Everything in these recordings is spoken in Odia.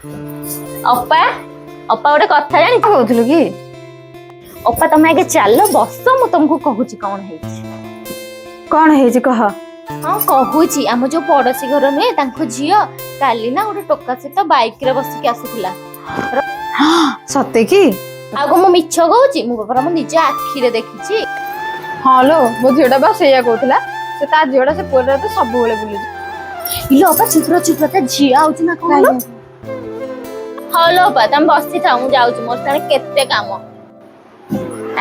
ଅପା, ଅପା, ଗୋଟେ କଥା ଜାଣି କହୁଥିଲୁ କି? ଅପା, ତମେ ଆଗେ ଚାଲ, ବସ, ମୁଁ ତମକୁ କହୁଛି କଣ ହେଇଛି। କଣ ହେଇଛି, କହ। ହଁ, କହୁଛି। ଆମ ଯୋଉ ପଡୋଶୀ ଘର ନୁହେଁ, ତାଙ୍କ ଝିଅ କାଲି ନା ଗୋଟେ ଟୋକା ସହିତ ବାଇକରେ ବସିକି ଆସୁଥିଲା। ସତେ କି? ଆଉ କଣ ମୁଁ ମିଛ କହୁଛି? ମୁଁ ପରା ମୋ ନିଜ ଆଖିରେ ଦେଖିଛି। ହଁ ଲୋ, ମୋ ଝିଅଟା ବା ସେଇଆ କହୁଥିଲା। ସେ ତା ଝିଅଟା ସେ ପୁଅଟା ତ ସବୁବେଳେ ବୁଲୁଛି। ଇଲୋ ଅପା, ଚୁପ ଚୁପ, ତା ଝିଅ ଆଉଛି ନା କଣ ଲୋ? ହଁ ଲୋ ଅପା, ତମେ ବସିଥାଅ, ମୁଁ ଯାଉଛି, ମୋର ସାଡେ କେତେ କାମ।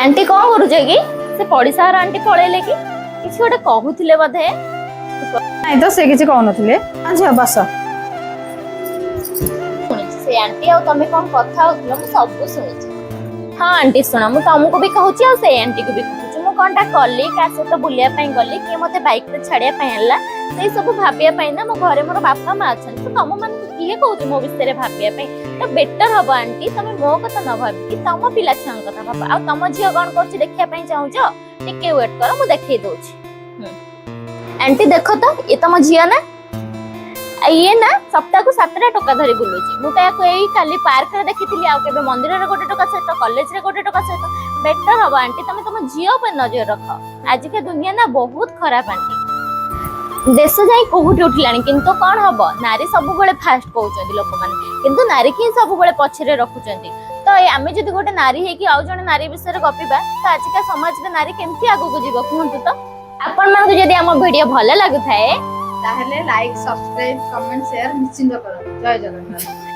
ଆଣ୍ଟି, କଣ କରୁଛ କି? ସେ ପଡିଶା ଘର ଆଣ୍ଟି ପଳେଇଲେ କି? କିଛି ଗୋଟେ କହୁଥିଲେ ବୋଧେ। ନାଇଁ ତ, ସେ କିଛି କହୁନଥିଲେ। ହଁ ଝିଅ, ବସ। ଶୁଣିଛି, ସେ ଆଣ୍ଟି ଆଉ ତମେ କଣ କଥା ହଉଥିଲ, ମୁଁ ସବୁ ଶୁଣିଛି। ହଁ ଆଣ୍ଟି, ଶୁଣ, ମୁଁ ତମକୁ ବି କହୁଛି ଆଉ ସେଇ ଆଣ୍ଟିକୁ ବି କହୁଛି। ମୁଁ କଣଟା କଲି, କାହା ସହିତ ବୁଲିବା ପାଇଁ ଗଲି, କିଏ ମତେ ବାଇକରେ ଛାଡିବା ପାଇଁ ଆଣିଲା, ସେଇ ସବୁ ଭାବିବା ପାଇଁ ନା ମୋ ଘରେ ମୋର ବାପା ମା ଅଛନ୍ତି। ତ ତମ ମାନଙ୍କୁ କିଏ କହୁଛି ମୋ ବିଷୟରେ ଭାବିବା ପାଇଁ? ତ ବେଟର ହବ ଆଣ୍ଟି, ତମେ ମୋ କଥା ନ ଭାବିକି ତମ ପିଲା ଛୁଆଙ୍କ କଥା ଭାବ। ଆଉ ତମ ଝିଅ କଣ କରୁଛି ଦେଖିବା ପାଇଁ ଚାହୁଁଛ? ଟିକେ ୱେଟ୍ କର, ମୁଁ ଦେଖେଇ ଦଉଛି। ଆଣ୍ଟି, ଦେଖ ତ, ଇଏ ତମ ଝିଅ ନା? ଆଉ ଇଏ ନା ସପ୍ତାହକୁ 7ଟା ଟୋକା ଧରି ବୁଲୁଛି। ମୁଁ ତ ୟାକୁ ଏଇ କାଲି ପାର୍କରେ ଦେଖିଥିଲି, ଆଉ କେବେ ମନ୍ଦିରରେ ଗୋଟେ ଟୋକା ସହିତ, କଲେଜରେ ଗୋଟେ ଟୋକା ସହିତ। ବେଟର ହବ ଆଣ୍ଟି, ତମେ ତମ ଝିଅ ଉପରେ ନଜର ରଖ। ଆଜିକା ଦୁନିଆ ନା ବହୁତ ଖରାପ ଆଣ୍ଟି। ଦେଶ ଯାଇ କୋଉଠି ଉଠିଲାଣି, କିନ୍ତୁ କଣ ହବ, ନାରୀ ସବୁବେଳେ ଫାଷ୍ଟ କହୁଛନ୍ତି ଲୋକମାନେ, କିନ୍ତୁ ନାରୀକି ହିଁ ସବୁବେଳେ ପଛରେ ରଖୁଛନ୍ତି। ତ ଏ ଆମେ ଯଦି ଗୋଟେ ନାରୀ ହେଇକି ଆଉ ଜଣେ ନାରୀ ବିଷୟରେ ଗପିବା, ତ ଆଜିକା ସମାଜରେ ନାରୀ କେମିତି ଆଗକୁ ଯିବ, କୁହନ୍ତୁ ତ? ଆପଣମାନଙ୍କୁ ଯଦି ଆମ ଭିଡିଓ ଭଲ ଲାଗୁଥାଏ, ତାହେଲେ ଲାଇକ୍, ସବସ୍କ୍ରାଇବ, କମେଣ୍ଟ, ସେୟାର ନିଶ୍ଚିନ୍ତ କରନ୍ତୁ। ଜୟ ଜଗନ୍ନାଥ।